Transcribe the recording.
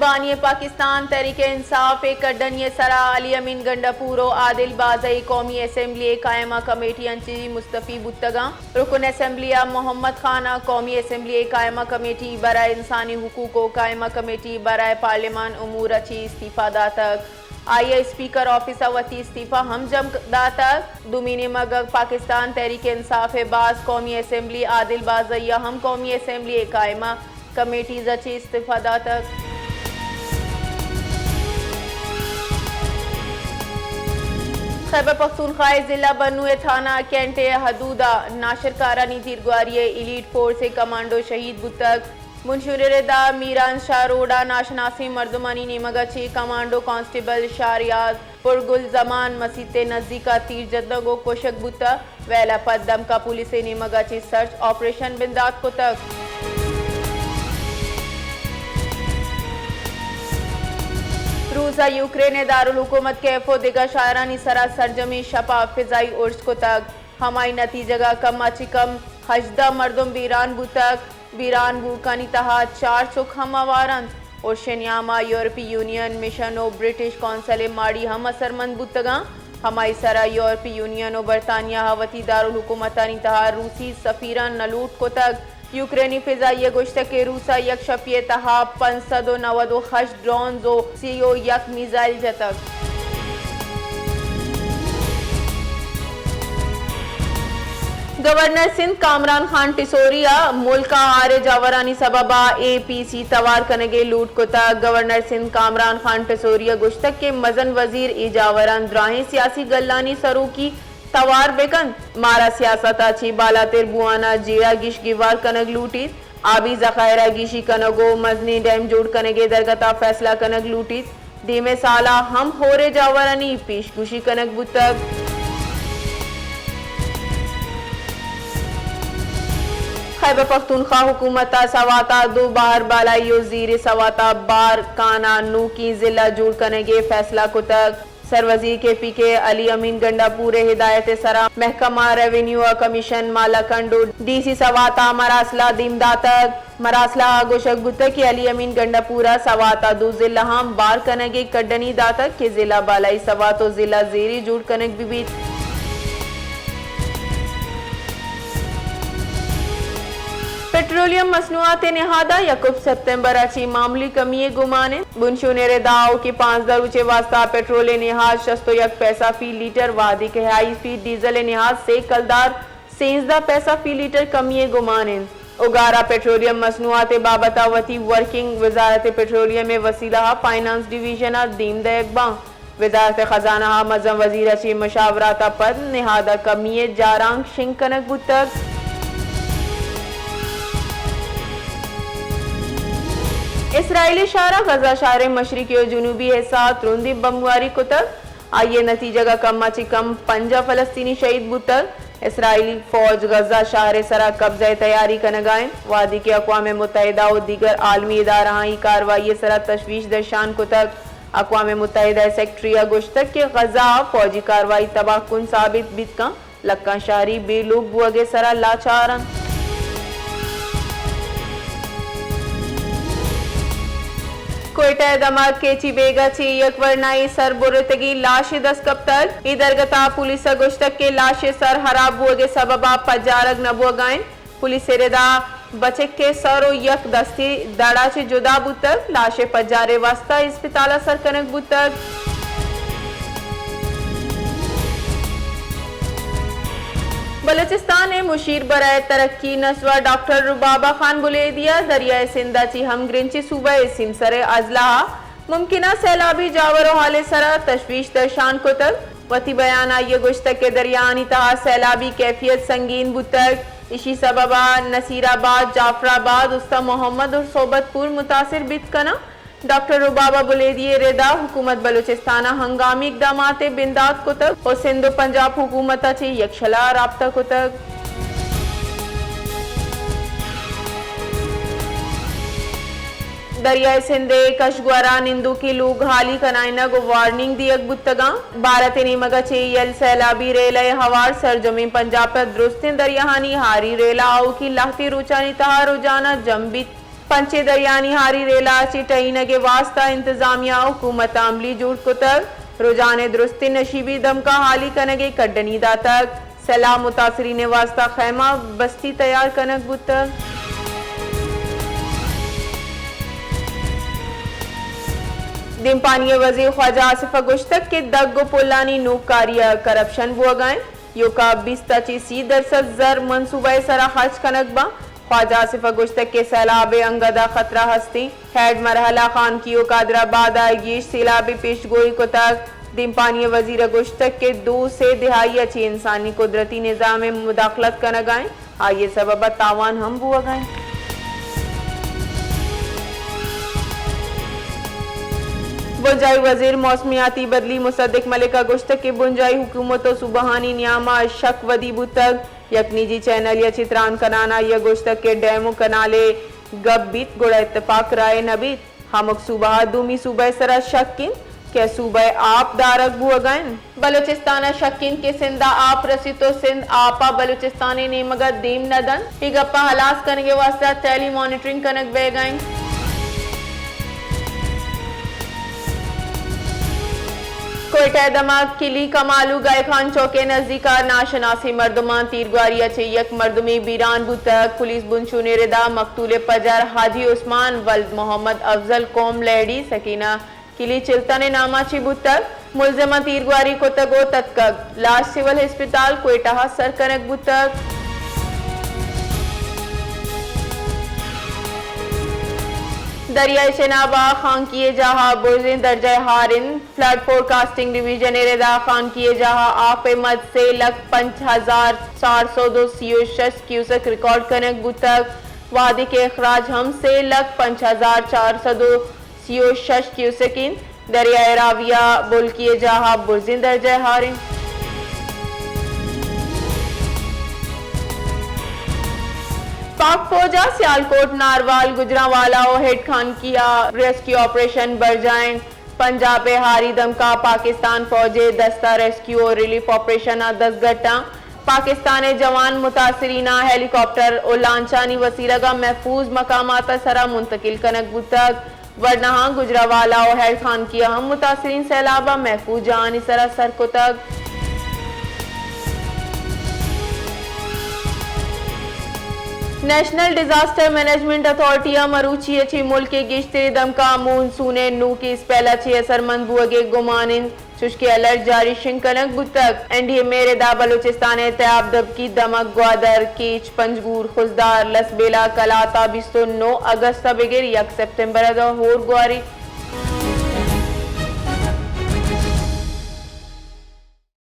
بانی پاکستان تحریک انصاف ءِ کڈنی ءِ سرا علی امین گنڈا پور ءُ عادل بازئی قومی اسمبلی ءِ قائمہ کمیٹی انچی مستعفی بوتگاں۔ رکن اسمبلی ءَ محمد خان ءَ قومی اسمبلی ءِ قائمہ کمیٹی برائے انسانی حقوق ءُ قائمہ کمیٹی برائے پارلیمان امور ءَ چی استعفی داتگ۔ آئی ءَ اسپیکر آفس ءَ وتی استعفی ہم جم داتگ۔ دومی نیمگ ءَ پاکستان تحریک انصاف ءِ باز قومی اسمبلی عادل بازئی ءَ ہم قومی اسمبلی ءِ قائمہ کمیٹیز ءَ چہ استعفی داتگ۔ خیبر پختونخوا ءِ ضلع بنو ءِ تھانہ کینٹ ءِ حدود ءَ ناشرکارانی تیرگواری ءَ ایلیٹ فورس ءِ کمانڈو شہید بوتگ۔ بنشون ءِ ردا میران شاہ روڈ ءَ ناشناسیں مردمانی نیمگ ءَ چہ کمانڈو کانسٹیبل شاہ ریاض پرگل زمان مسیت ءِ نزیک ءَ تیر جتگ ءُ کشگ بوتگ۔ ویل ءَ پد دمکا پولیس ءِ نیمگ ءَ چہ سرچ آپریشن بندات کتگ۔ روس ءَ یوکرین ءِ دارالحکومت کیف ءُ دگہ شہرانی سرا سرجمیں شپ ءَ فضائی ارش کتگ۔ ہمائی نتیجگ ءَ کم ءَ چہ کم ہژدہ مردم بیران بوتگ۔ بیران بوگانی تہا چار چک ہم ہوار انت۔ ارش ءِ نیام ءَ یورپی یونین مشن ءُ برٹش کونسل ءِ ماڑی ہم اثرمند بوتگاں۔ ہمائی سرا یورپی یونین ءُ برطانیہ ءَ وتی دارالحکومتانی تہا روسی سفیراں نہ لوٹ کتگ۔ یوکرینی فضائیہ گوشتگ کہ روس ءَ یک شپی ءِ تہا پنچ سد ءُ نود ءُ ہشت ڈرونز ءُ سی ءُ یک میزائل جتگ۔ گورنر سندھ کامران خان ٹسوری ءَ ملک ءَ ہاریں جاورانی سبب ءَ اے پی سی توار کنگ ءِ لوٹ کتگ۔ گورنر سندھ کامران خان ٹسوری ءَ گوشتگ کہ مزن وزیر اے جاوراں دراہیں سیاسی گلانی سروکی توار بہ کنت۔ مارا سیاست ءَ چہ بالاتر بوان ءَ جیڑہ گیش گیوار کنگ لوٹیت۔ آبی ذخائر ءَ گیشی کنگ ءُ مزنیں ڈیم جوڑ کنگ ءِ درگت ءَ فیصلہ کنگ لوٹیت۔ دیمے سال ءَ ہم ہورے جاورانی پیش گوشی کنگ بوتگ۔ خیبر پختونخوا حکومت ءَ سوات ءَ دو بہر بالائی ءُ زیر سوات ءَ بار کان ءَ نوکیں ضلع جوڑ کنگ ءِ فیصلہ کتگ۔ سروزیر کے پی کے علی امین گنڈاپور ءِ ہدایت ءِ سرا محکمہ ریونیو ءَ کمیشن مالاکنڈ ءُ ڈی سی سوات ءَ مراسلہ دیم داتگ۔ مراسلہ ءَ گوشگ بوتگ کہ علی امین گنڈاپور ءَ سوات ءَ دو ضلع ہم بار کنگ ءِ کڈنی داتگ کہ ضلع بالائی سوات ءُ ضلع زیری جوڑ کنگ بہ بیت۔ پٹرولیم مصنوعات ءِ نہاد ءَ یکم سپتمبر ءَ چہ معمولی کمی ءِ گمان انت۔ بنشون ءِ ردا آؤکیں پانزدہ روچ ءِ واستہ پٹرول ءِ نہاد شست ءُ یک پیسہ فی لیٹر، وہدے کہ ہائی اسپیڈ ڈیزل ءِ نہاد سے کلدار سیزدہ پیسہ فی لیٹر کمی ءِ گمان انت۔ اوگار ءَ پٹرولیم مصنوعات ءِ بابت ءَ وتی ورکنگ وزارت پٹرولیم ءِ وسیلہ ءَ فائنانس ڈویژن ءَ دیم دئیگ باں۔ وزارت خزانہ ءَ مزن وزیر ءَ چہ مشاورات ءَ پد نہاد ءَ کمی ءِ جارانک شنگ کنگ بوتگ۔ اسرائیل ءِ شہر ءَ غزہ شہر ءِ مشرقی ءُ جنوبی حصہ ءَ ترندیں بمباری کتگ۔ آئی ءِ نتیجگ ءَ کم ءَ چہ کم پنجاہ فلسطینی شہید بوتگ۔ اسرائیلی فوج غزہ شہر ءِ سرا قبضہ ءِ تیاری کنگ ءَ انت، وہدے کہ اقوام متحدہ ءُ دیگر عالمی ادارہاں اے کاروائی ءِ سرا تشویش درشان کتگ۔ اقوام متحدہ ءِ سیکرٹری ءَ گوشتگ کہ غزہ ءَ فوجی کاروائی تباہ کن ثابت بیت کنت، لکاں شہری بے لوگ بوگ ءِ سرا لاچار انت۔ کوئٹہ ءِ دمگ کیچی بیگہ چہ یک ورنائیں سر برتگیں لاشے دست کپتگ۔ اے درگت ءَ پولیس ءَ گوشتگ کہ لاش ءِ سر ہراب بوگ ءِ سبب ءَ پجارگ نہ بوگ ءَ انت۔ پولیس ءِ ردا بچک ءِ سر ءُ یک دستے دڑ ءَ چہ جدا بوتگ۔ لاش ءِ پجار ءِ واستہ اسپتال ءَ سر کنگ بوتگ۔ بلوچستان ءِ مشیر برائے ترقی نسواں ڈاکٹر ربابہ خان بلیدی ءَ دریائے سندھ ءَ چہ ہمگرنچیں صوبہ ءِ سیمسر ءِ اضلاع ءَ ممکنہ سیلابی جاور ءُ حال ءِ سرا تشویش درشان کتگ۔ وتی بیان ءَ آئی ءَ گوشتگ کہ دریانی تہا سیلابی کیفیت سنگین بوتگ، ایشی سبب ءَ نصیر آباد، جعفر آباد، استان محمد ءُ صحبت پور متاثر بیت کناں۔ ڈاکٹر ربابہ بلیدی ءِ ردا حکومت بلوچستان ءَ ہنگامی اقداماتے بندات کتگ ءُ سندھ ءُ پنجاب حکومت ءَ چہ یکشلا رابطہ کتگ۔ دریائے سندھ ءِ کشگور ءَ نندوکیں لوگ ہالی کنائینگ ءُ وارننگ دیگ بوتگاں۔ بھارت ءِ نیمگ ءَ چہ یل سیلابی ریلہ ءِ ہوار سرجمیں پنجاب ءَ درستیں دریاہانی ہاری ریلہ آؤکیں لہتیں روچانی تہا رجحان ءَ جم بیت۔ پنچیں دریانی ہاری ریل ءَ چہ ٹہینگ ءِ واستہ انتظامیہ ءُ حکومت ءَ عملی جوڑ کتگ۔ رجحان ءِ درستیں نشیبی دمگ ءَ ہالی کنگ ءِ کڈنی داتگ۔ سیلاب متاثرین ءِ واستہ خیمہ بستی تیار کنگ بوتگ۔ دیمپانی ءِ وزیر خواجہ آصف ءَ گوشتگ کہ دگ ءُ پلانی نوکاری ءَ کرپشن بوگ ءَ انت، ایوکا بیست ءَ چہ سی درسد زر منصوبہ ءِ سرا خرچ کنگ باں۔ خواجہ آصف ءَ گوشتگ کہ سیلاب ءِ انگت ءَ خطرہ ہست انت۔ ہیڈ مرحلہ خانکی ءُ قادر آباد ءَ گیش سیلاب ءِ پیشگوئی کتگ۔ دیمپانی ءِ وزیر ءَ گوشتگ کہ دو سے دہائی ءَ چہ انسانی قدرتی نظام ءِ مداخلت کنگ ءَ انت، آئی ءِ سبب ءَ تاوان ہم بوگ ءَ انت۔ بنجاہی وزیر موسمیاتی بدلی مصدق ملک ءَ گوشتگ کہ بنجاہی حکومت ءُ صوبہانی نیام ءَ شک ودی بوتگ۔ یک نجی چینلے ءَ چہ تران کنان ءَ آئی ءَ گوشتگ کہ ڈیم ءُ کنال ءِ گپ بیت گڑا اتفاق رائے نہ بیت۔ ہمک صوبہ ءَ دومی صوبہ ءِ سرا شک انت کہ صوبہ ءِ آپ دارگ بوگ ءَ انت۔ بلوچستان ءَ شک انت کہ سندھ ءَ آپ رسیت ءُ سندھ آپ ءَ بلوچستان ءِ نیمگ ءَ دیم نہ دنت۔ اے گپ ءَ ہلاس کنگ ءِ واستہ ٹیلی مانیٹرنگ کنگ بئیگ ءَ انت۔ کوئٹہ ءِ دمگ کلی کمالو گائے خان چوک ءِ نزیک ءَ ناشناسیں مردماں تیرگواری ءَ چہ یک مردمے بیران بوتگ۔ پولیس بنچونے ردا مقتول ءِ پجار حاجی عثمان ولد محمد افضل قوم لہڑی سکینہ کلی چلتن ءِ نام ءَ چہ بوتگ۔ ملزماں تیرگواری کتگ ءُ تتکگ۔ لاش سول ہسپتال کوئٹہ ءَ سر کنگ بوتگ۔ دریائے چناب ءَ خانکی ءِ جاہ ءَ برزیں درجہ ءَ ہار انت۔ فلڈ فورکاسٹنگ ڈویژن ءِ ردا خانکی ءِ جاہ ءَ آپ ءِ مد سے لکھ پنچ ہزار چار سد ءُ سی ءُ شش کیوسک ریکارڈ کنگ بوتگ، وہدے کہ اخراج ہم سے لکھ پنچ ہزار چار سد ءُ سی ءُ شش کیوسک انت۔ دریائے راوی ءَ بولکی ءِ جاہ ءَ برزیں درجہ ءَ ہار انت۔ پاک فوج ءَ سیالکوٹ، ناروال، گجرانوالہ ءُ ہیڈ خانکی ءَ ریسکیو آپریشن برجاہ انت۔ پنجاب ءِ ہاری دمک ءَ پاکستان فوج ءِ دست ءَ ریسکیو ءُ ریلیف آپریشن ءَ دزگٹاں۔ پاکستان ءِ جوان متاثریناں ہیلی کاپٹر ءُ لانچانی وسیلگ ءَ محفوظ مقامات ءِ سرا منتقل کنگ بوتگ۔ ورناہاں گجرانوالہ ءُ ہیڈ خانکی ءَ ہم متاثرین سیلاب ءَ محفوظ جاہانی سرا سر کتگ۔ نیشنل ڈیزاسٹر مینجمنٹ اتھارٹی ءَ مروچی ءَ چہ ملک ءِ گیشتریں دمکاں مون سون ءِ نوکیں اسپیل ءَ چہ اثرمند بوگ ءِ گمان انت، چوشکہ الرٹ جاری شنگ کنگ بوتگ۔ این ڈی ایم اے ءِ ردا بلوچستان ءِ تیاب دبکی دمگ، گوادر، کیچ، پنجگور، خضدار، لسبیلہ، کلات ءَ بیست ءُ نو اگست ءَ بگر یک سپٹمبر ءَ داں ہور گواری